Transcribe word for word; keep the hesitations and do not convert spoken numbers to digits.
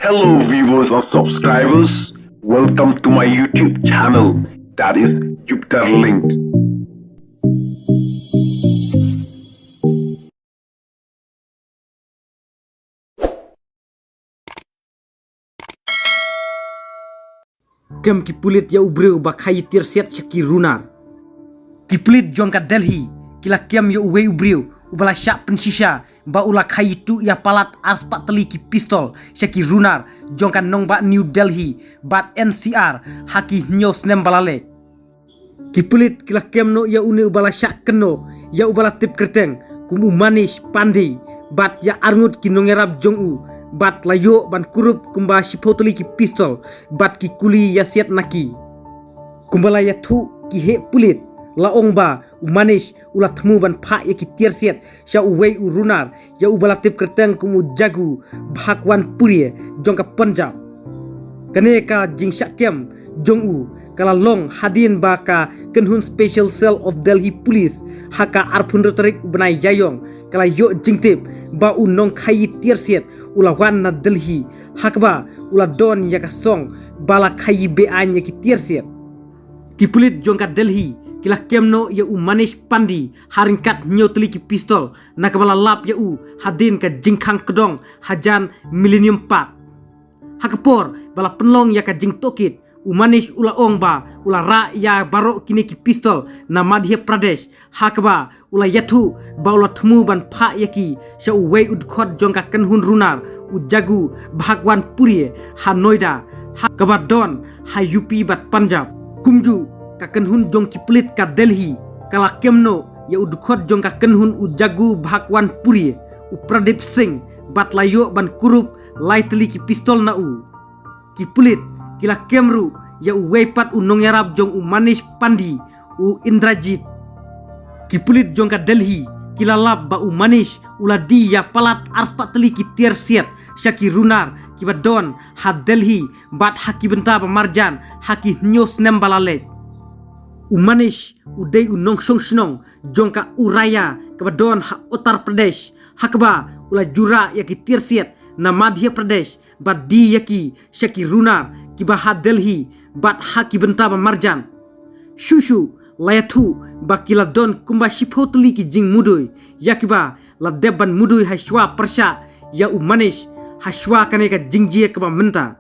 Hello viewers and subscribers, welcome to my YouTube channel, that is Jupiter Linked. Kem ki pulit ïa u briew ba khaïi tiar siat sha ki runar. Ki pulit jong ka Delhi ki la kem ïa uwei u briew uba la shah pynshisha ba u la khaïi tuh ïa palat arspah tylli ki pistol sha ki runar jong ka nongbah New Delhi bad N C R ha ki hynñiew snem ba la leit. Ki pulit ki la kem noh ïa une uba la shah kynnoh ïa uba la tip kyrteng kum u Manish Pandey bad ïa arngut ki nongïarap jong u bad la ïoh ban kurup kumba shiphew tylli ki pistol bad ki kuli ïa siat na ki. Kumba la ïathuh ki heh pulit la ong ba u Manish u la thmu ban phah ïa ki tiar siat sha uwei u runar ïa uba la tip kyrteng kum u Jagu Bhagwanpuria jong ka Punjab. Kane ka jingshah kem jong u ka la long hadien ba ka kynhun Special Cell of Delhi Police ha ka arphew hynriew tarik u bnai Ïaïong ka la ïoh jingtip ba u nongkhaïi tiar siat u la wan na Delhi ha kaba u la don ïa ka song ba la khaïi be-aiñ ïa ki tiar siat. Ki pulit jong ka Delhi ki la kem noh ïa u Manish Pandey ha ryngkat hynñiew tylli ki pistol na kaba la lap ïa u hadien ka jingkhang kdong hajan Millennium Park. Ha ka por ba la pynlong ïa ka jingtohkit, u Manish u la ong ba u la rah ïa baroh kine ki pistol na Madhya Pradesh ha kaba u la ïathuh ba u la thmu ban phah ïa ki sha uwei u dkhot jong ka kynhun runar u Jagu Bhagwanpuria ha Noida ha kaba don ha U P bad Punjab. Kumjuh ka kynhun jong ki pulit ka Delhi ka la kem noh ïa u dkhot jong ka kynhun u Jagu Bhagwanpuria u Pradip Singh bad la ïoh ban kurup lai tylli ki pistol na u. Ki pulit ki la kem ruh ïa uwei pat u nongïarap jong u Manish Pandey u Indrajit. Ki pulit jong ka Delhi ki la lap ba u Manish u la die ïa palat arspah tylli ki tiar siat sha ki runar kiba don ha Delhi bad ha ki bynta ba marjan ha ki hynñiew snem ba la leit. U Manish u dei u nongshong shnong jong ka Auraiya kaba don ha Uttar Pradesh ha kaba u la ju rah ïa ki tiar siat na Madhya Pradesh bad die ïa ki sha ki runar kiba ha Delhi bad ha ki bynta ba marjan. Shuh shuh la ïathuh ba ki la don kumba shiphew tylli ki jingmudui ïa kiba la dep ban mudui ha shuwa pyrshah ïa u Manish ha shuwa kane ka jingjia kaba mynta.